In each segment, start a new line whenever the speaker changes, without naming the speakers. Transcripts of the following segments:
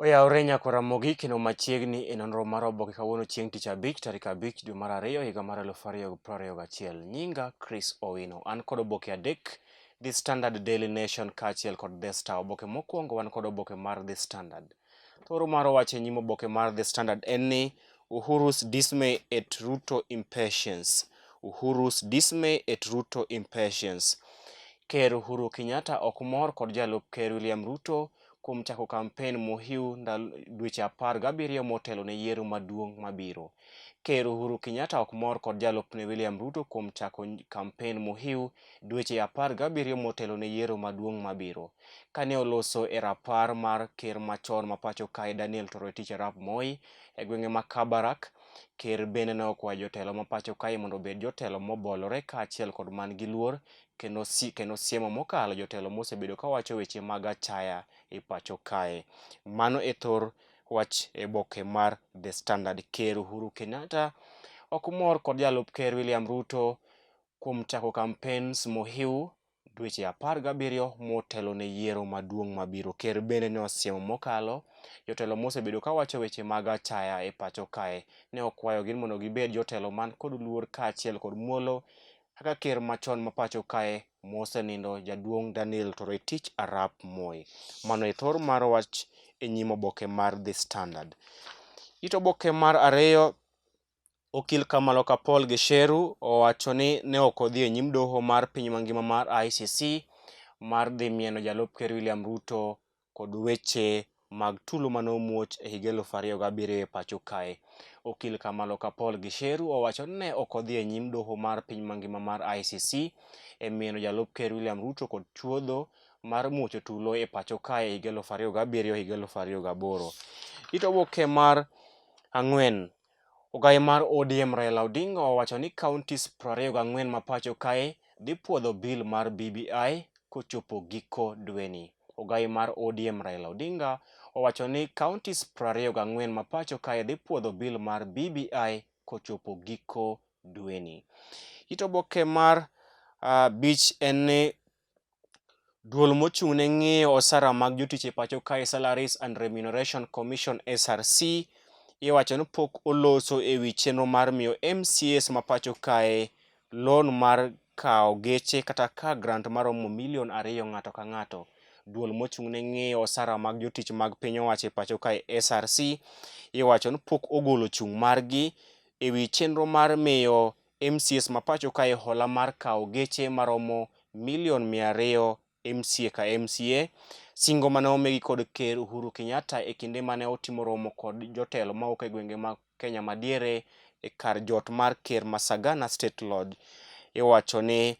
Oyawore nyako Ramogi kendo machiegni e nonro mar oboke kawuono chieng' tich abich tarik abich dwe mar ariyo higa mar 2021. Nyinga Chris Owino. An kod oboke adek, The Standard, Daily Nation kaachiel kod The Star. Oboke mokwongo wan kod oboke mar The Standard. Thoro mar wach e nyim oboke mar The Standard en ni Uhuru's dismay at Ruto impatience. Uhuru's dismay at Ruto impatience. Ker Uhuru Kenyatta ok mor kod jalup ker William Ruto kuom chako kampen mohiu dweche 17 motelo ne yiero maduong' mabiro. Ker Uhuru Kenyatta ok mor kod jalupne William Ruto kuom chako kampen mohiu dweche 17 motelo ne yiero maduong' mabiro. Kane oloso e rapar mar ker machon ma pacho kae Daniel Toroitich arap Moi e gwenge ma Kabarak, ker bende ne okwayo jotelo ma pacho kae mondo obed jotelo mobolore kaachiel kod man gi luor kendo, si, kendo siemo mokalo jotelo mosebedo kawacho weche mag achaya e pacho kae. Mano e thor wach e boke mar The Standard. Ker Uhuru Kenyatta ok mor kod jalup ker William Ruto kuom chako campaigns mohiu dweche 17 motelo ne yiero maduong' mabiro. Ker bende ne osiemo mokalo jotelo mosebedo kawacho weche mag achaya e pacho kae. Ne okwayogi mondo gibed jotelo man kod luor kaachiel kod muolo kaka ker machon ma pacho kae mosenindo jaduong' Daniel Toroitich arap Moi. Mano e thor mar wach e nyim oboke mar The Standard. It oboke mar ariyo Okil Kamaloka Paul Gicheru owacho ni ne ok odhi e nyim doho mar piny mangima mar ICC mar dhi mieno jalup ker William Ruto kod weche mag tulo mane omuoch e higa 2007 e pacho kae. Okil Kamaloka Paul Gicheru owacho ni ne ok odhi e nyim doho mar piny mangima mar ICC e mieno jalup ker William Ruto kod chuodho mar muocho tulo e pacho kae e higa 2007 higa 2008. It oboke mar ang'wen Ogaye mar ODM Raila Odinga owacho ni counties 24 ma pacho kae dhi puodho bill mar BBI kochopo giko dweni. Ogaye mar ODM Raila Odinga owacho ni counties 24 ma pacho kae dhi puodho bill mar BBI kochopo giko dweni. It oboke mar abich en ni Duol mochung' ne ng'iyo osara mag jotich e pacho kae Salaries and Remuneration Commission SRC iwacho ni pok oloso e wi chenro mar miyo MCAs ma pacho kae loan mar kawo geche kata car grant maromo milion ariyo ng'ato ka ng'ato. Duol mochung' ne ng'iyo osara mag jotich mag piny owacho e pacho kae SRC iwacho ni pok ogolo chung' margi e wi chenro mar miyo MCAs ma pacho kae hola mar kawo geche maromo milion 200 MCA ka MCA, singo mane omigi kod Ker Uhuru Kenyatta e kinde mane otimo romo kod jotelo mawuok e gwenge mag Kenya madiere e kar jot mar Ker ma Sagana State Lodge. Iwacho ni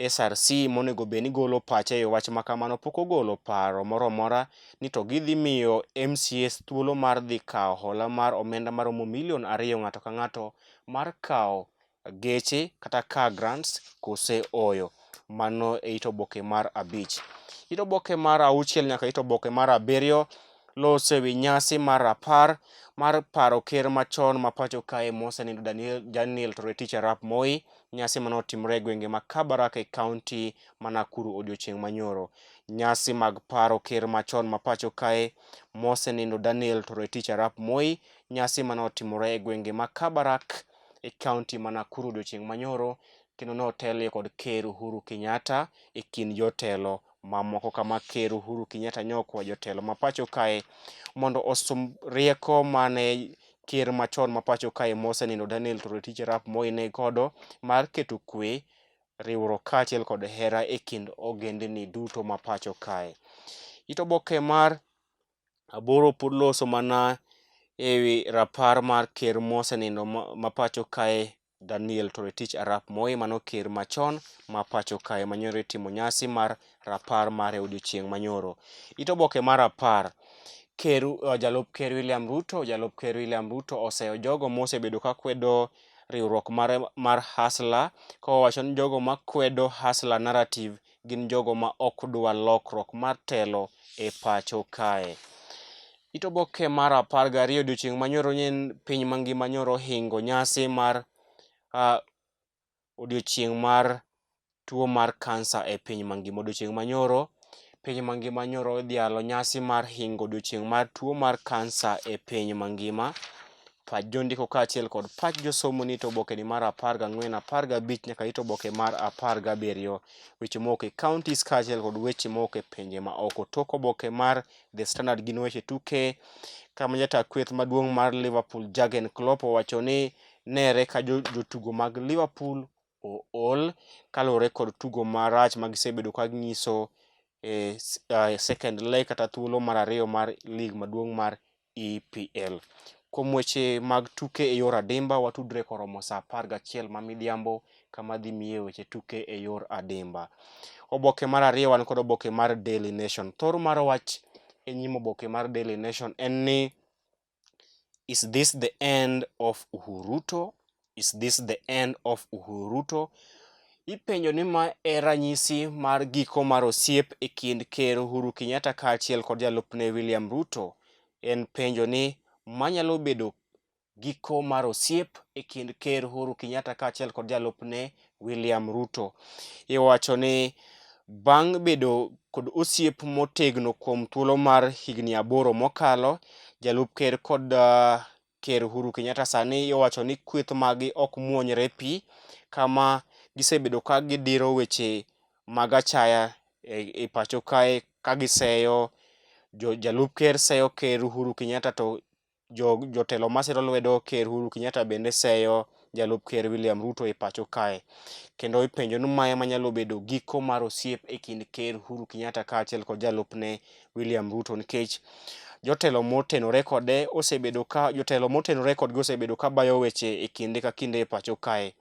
SRC monego bed ni golo pache e wach ma kamano pok ogolo paro moro amora ni to gidhi miyo MCAs thuolo mar dhi kawo hola mar omenda maromo milion ariyo ng'ato ka ng'ato mar kawo geche kata car grants kose oyo. Mano e it oboke mar abich. It oboke mar auchiel nyaka it oboke mar abiriyo loso e wi nyasi mar rapar mar paro ker machon ma pacho kae mosenindo Daniel, Daniel Toroitich arap Moi, nyasi mane otimore e gwenge ma Kabarak e kaunti ma Nakuru odiochieng' manyoro. Nyasi mag paro ker machon ma pacho kae mosenindo Daniel Toroitich arap Moi, nyasi mane otimore e gwenge ma Kabarak e kaunti ma Nakuru odiochieng' manyoro kendo notelie kod Ker Uhuru Kenyatta e kind jotelo mamoko kama Ker Uhuru Kenyatta nyokwa jotelo ma pacho kae mondo osum rieko mane ker machon ma pacho kae mosenindo Daniel Toroitich arap Moi ne godo mar keto kwe, riwruok kaachiel kod hera e kind ogendni duto ma pacho kae. It oboke mar aboro pod loso mana ewi rapar mar ker mosenindo ma pacho kae Daniel Toroitich arap Moi mano ker machon ma pacho kae manyoro itimo nyasi mar rapar mare odiochieng' manyoro. It oboke mar apar ker jalup ker William Ruto jalup ker William Ruto oseyo jogo mosebedo ka kwedo riwruok mare mar Hustler kowacho ni jogo makwedo Hustler narrative gin jogo ma ok dwa lokruok mar telo e pacho kae. It oboke mar 12 odiochieng' manyoro nyen piny mangima nyoro ohingo nyasi mar odiochieng' mar tuo mar kansa e piny mangima. Odiochieng' manyoro Piny mangima nyoro odhialo nyasi mar hingo odiochieng' mar tuo mar kansa e piny mangima. Pach jondiko kaachiel kod pach josomo ni to obokeni mar 14, 15 nyaka it oboke mar 17. Weche mowuok e counties kaachiel kod weche mowuok e pinje ma oko. Tok oboke mar The Standard gin weche tuke kama jata kweth maduong' mar Liverpool Jurgen Klopp owacho ni nere ka jotugo mag Liverpool ool kaluwore kod tugo marach ma gisebedo ka ginyiso e second leg kata thuolo mar ariyo mar lig maduong' mar EPL. Kuom weche mag tuke e yor adimba watudre koromo saa 11 ma midhiambo kama dhi miye weche tuke e yor adimba. Oboke mar ariyo wan kod oboke mar Daily Nation. Thor mar wach e nyim oboke mar Daily Nation en ni Is this the end of Uhuruto? Is this the end of Uhuruto? Ipenjo ni ma e ranyisi mar giko mar osiep e kind Ker Uhuru Kenyatta kaachiel kod jalupne William Ruto. En penjo ni manyalo bedo giko mar osiep e kind Ker Uhuru Kenyatta kaachiel kod jalupne William Ruto. Iwacho ni bang' bedo kod osiep motegno kuom thuolo mar higni 8 mokalo, jalup ker kod Ker Uhuru Kenyatta sani iwacho ni kweth maggi ok muonyre pi kama gisebedo ka gidiro weche mag achaya e pacho kae ka giseyo jalup ker seyo Ker Uhuru Kenyatta to jotelo masiro lwedo Ker Uhuru Kenyatta bende seyo jalup Ker William Ruto e pacho kae. Kendo ipenjo ni mae manyalo bedo giko mar osiep e kind Ker Uhuru Kenyatta kaachiel kod jalupne William Ruto nikech jotelo motenore kode osebedo ka jotelo motenore kodgi osebedo ka bayo weche e kinde ka kinde e pacho kae.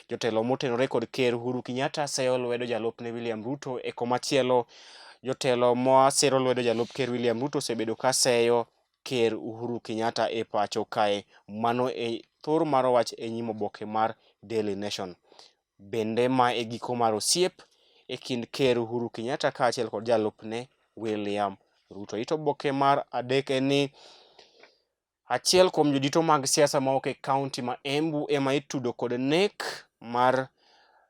Jotelo motenore kod Ker Uhuru Kenyatta seyo lwedo jalupne William Ruto e komachielo jotelo masiro lwedo jalup Ker William Ruto osebedo ka seyo Ker Uhuru Kenyatta e pacho kae. Mano e thor mar wach e nyim oboke mar Daily Nation. Bende ma e giko mar osiep e kind Ker Uhuru Kenyatta kaachiel kod jalupne William Ruto. It oboke mar adek en ni achiel kuom jodito mag siasa mawuok e kaunti ma Embu ema itudo kod nek mar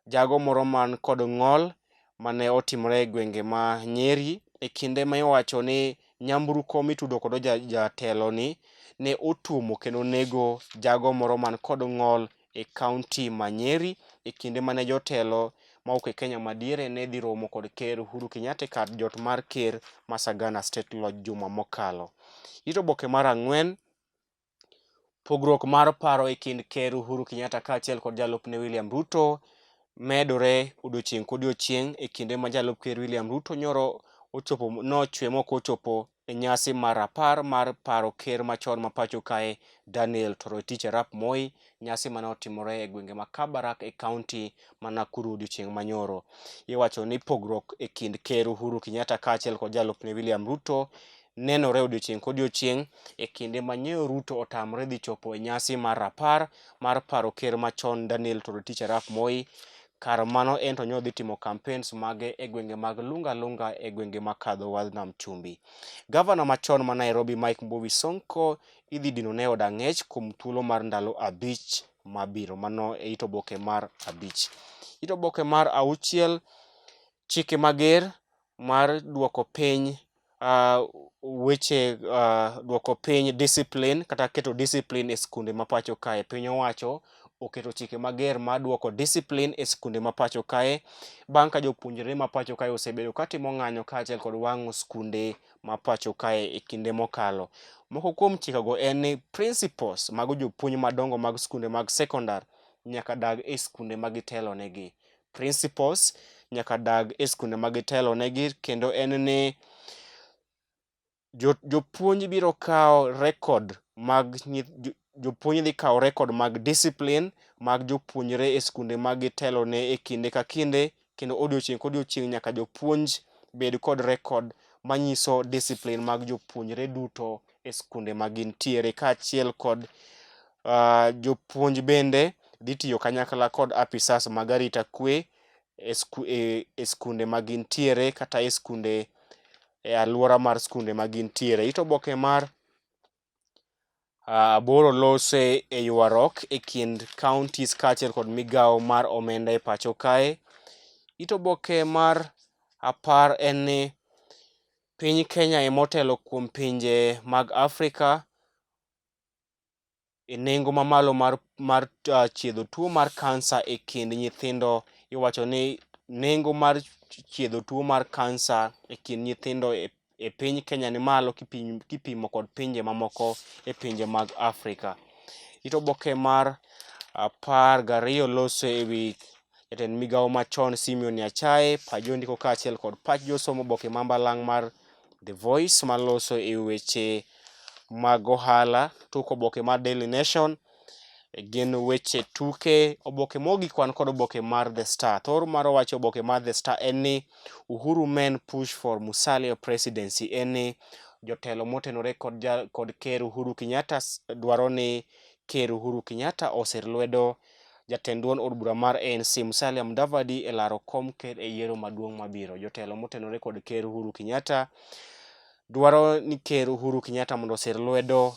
jago moro man kod ng'ol mane otimore e gwenge ma Nyeri e kinde ma iwacho ni nyamburko mitudo kod jatelo ni ne otuomo kendo nego jago moro man kod ng'ol e kaunti ma Nyeri e kinde mane jotelo mawuok e Kenya madiere ne dhi romo kod Ker Uhuru Kenyatta e kar jot mar ker ma Sagana State Lodge juma mokalo. It oboke mar 4 pogruok mar paro e kind Ker Uhuru Kenyatta kaachiel kod jalupne William Ruto medore odiochieng' kodiochieng' e kinde ma jalup ker William Ruto nyoro ochopo nochwe mok ochopo e nyasi mar rapar mar paro ker machon ma pacho kae Daniel Toroitich arap Moi, nyasi mane otimore e gwenge ma Kabarak e kaunti ma Nakuru odiochieng' manyoro. Iwacho ni pogruok e kind Ker Uhuru Kenyatta kaachiel kod jalupne William Ruto nenore odiochieng' kodiochieng' e kinde ma nyeyo Ruto otamore dhi chopo e nyasi mar rapar mar paro ker machon Daniel Toroitich arap Moi. Kar mano en to nyo dhi timo campaigns mage e gwenge mag Lunga Lunga e gwenge makadho wadh nam chumbi. Gavana machon ma Nairobi Mike Mbuvi Sonko idhi dino ne od ang'ech kuom thuolo mar ndalo 5 mabiro. Mano e it oboke mar 5. It oboke mar 6 chike mager mar duoko piny weche duoko piny discipline kata keto discipline e skunde ma pacho kae. Piny owacho oketo chike mager mar duoko discipline e skunde ma pacho kae bang' ka jopuonjre ma pacho kae osebedo katimo ng'anyo kaachiel kod wang'o skunde ma pacho kae e kinde mokalo. Moko kuom chikego en ni principals mago jopuonj madongo mag skunde mag sekondar nyaka dag e skunde ma gitelonegi. Principals nyaka dag e skunde ma gitelonegi kendo en ni jopuonj biro kawo record mag jopuonj dhi kawo record mag discipline mag jopuonjre e skunde ma gitelone e kinde ka kinde kendo odiochieng' kodiochieng' nyaka jopuonj bed kod record manyiso discipline mag jopuonjre duto e skunde ma gintiere kaachiel kod jopuonj bende dhi tiyo kanyakla kod apisas mag arita kwe e skunde ma gintiere kata e skunde e alwora mar skunde ma gintiere. It oboke mar 8 lose e ywaruok e kind counties kaachiel kod migawo mar omenda e pacho kae. It oboke mar 10 en ni Piny Kenya ema otelo kuom pinje mag Afrika e nengo mamalo mar chiedho tuo mar kansa e kind nyithindo. Iwacho ni nengo mar chiedho tuo mar kansa e kind nyithindo e piny Kenya ni malo kipimo kod pinje mamoko e pinje mag Afrika. It oboke mar 12 loso e wi jatend migawo machon Simeon Nyachae, pach jondiko kaachiel kod pach josomo oboke ma mbalang' mar The Voice maloso e weche mag ohala. Tok oboke mar Daily Nation gin weche tuke. Oboke mogik wan kod oboke mar The Star. Thor mar wacho oboke mar The Star en ni Uhuru men push for Musalia presidency en ni jotelo motenore kod Ker Uhuru Kenyatta dwaro ni Ker Uhuru Kenyatta osir lwedo jatend duond od bura mar ANC Musalia Mudavadi e laro kom ker e yiero maduong' mabiro. Jotelo motenore kod Ker Uhuru Kenyatta dwaro ni Ker Uhuru Kenyatta mondo osir lwedo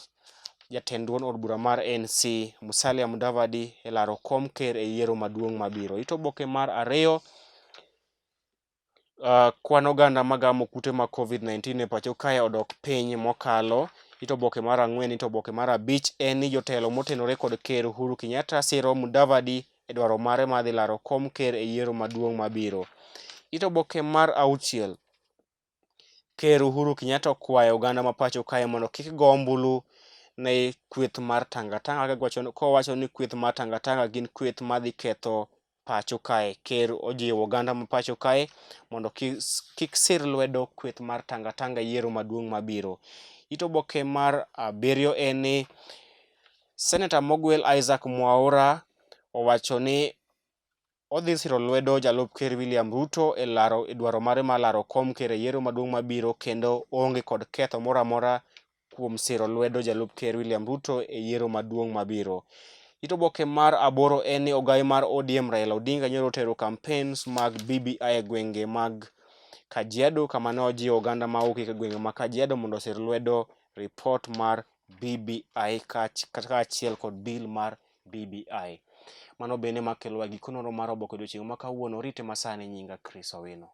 jatend duond od bura mar ANC Musalia Mudavadi e laro kom ker e yiero maduong' mabiro. It oboke mar ariyo Kwan oganda magamo kute mag Covid-19 e pacho kae odok piny mokalo. It oboke mar ang'wen it oboke mar abich en ni jotelo motenore kod Ker Uhuru Kenyatta siro Mudavadi e dwaro mare mar dhi laro kom ker e yiero maduong' mabiro. It oboke mar auchiel Ker Uhuru Kenyatta okwayo oganda ma pacho kae mondo kik go ombulu ne kweth mar Tangatanga kowacho ni kweth mar Tangatanga gin kweth madhi ketho pacho kae. Ker ojiwo oganda ma pacho kae mondo kik sir lwedo kweth mar Tangatanga e yiero maduong' mabiro. It oboke mar abiriyo en ni Seneta mogwel Isaac Mwaura owacho ni odhi siro lwedo jalup ker William Ruto e laro e dwaro mare mar laro kom ker e yiero maduong' mabiro kendo oonge kod ketho moro amora kuom siro lwedo jalup ker William Ruto e yiero maduong' mabiro. It oboke mar aboro en ni ogai mar ODM Raila Odinga nyoro otero campaigns mag BBI e gwenge mag Kajiado kama ne ojiwo oganda ma wuok e gwenge ma Kajiado mondo osir lwedo ripot mar BBI kaachiel kod bill mar BBI. Mano bende makelowa giko nonro mar oboke odiochieng' ma kawuono. Rite masani nyinga Chris Owino.